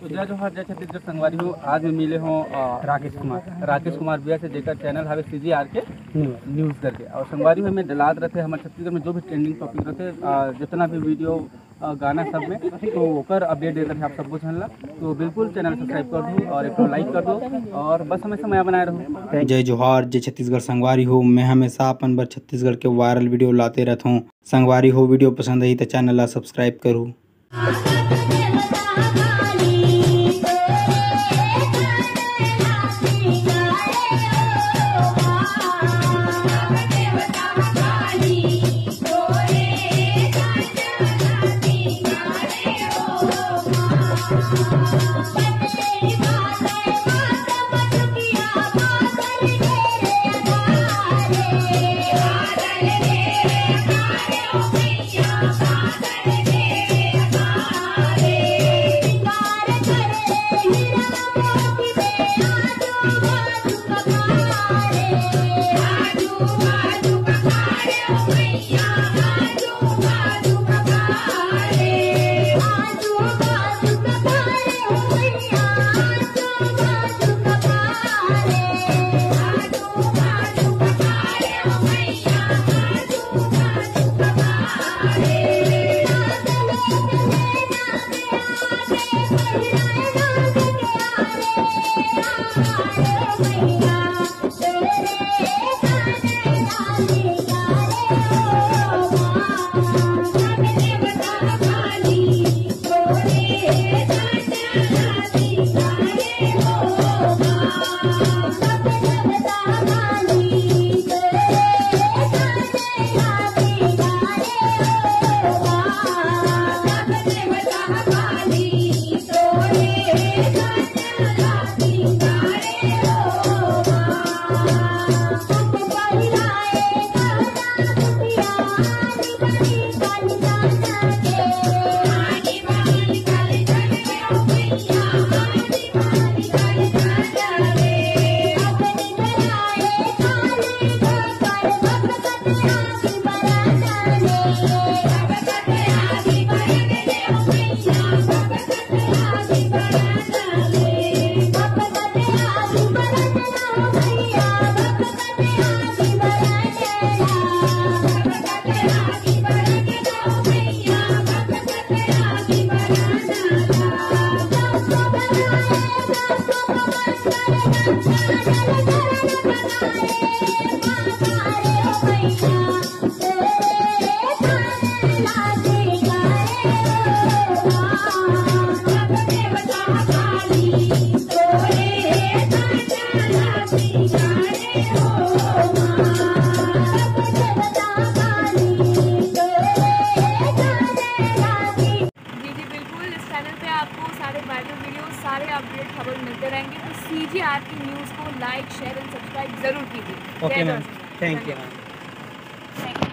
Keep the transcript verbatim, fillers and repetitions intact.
तो जय जोहार, जय छत्तीसगढ़ संगवारी हो। आज मैं मिले हों, अ, राकेश कुमार। राकेश कुमार भैया से, जेकर चैनल हवे CGRK न्यूज़। न्यूज़ करके। और संगवारी हो, मैं डलात रहते हमर छत्तीसगढ़ में जो भी ट्रेंडिंग टॉपिक रहते, अ, जितना भी वीडियो, अ, गाना सब में, तो ओकर अपडेट देते हैं आप सबको चैनल ला। तो बिल्कुल चैनल सब्सक्राइब कर दो और एक लाइक कर दो और बस हमेशा मया बनाए रहो। जय जोहार, जय छत्तीसगढ़ संगवारी हो। मैं हमेशा अपन बर छत्तीसगढ़ के वायरल वीडियो लाते रहता हूँ। संगवारी हो, वीडियो पसंद आई तो चैनल ला सब्सक्राइब करू। जी, जी, बिल्कुल। इस चैनल पे आपको सारे वायरल वीडियो, सारे अपडेट खबर मिलते रहेंगे, तो CGRK न्यूज़ को लाइक, शेयर एंड सब्सक्राइब जरूर कीजिए। ओके जय मैम, दर्शक। Thank you ma'am. Thank you.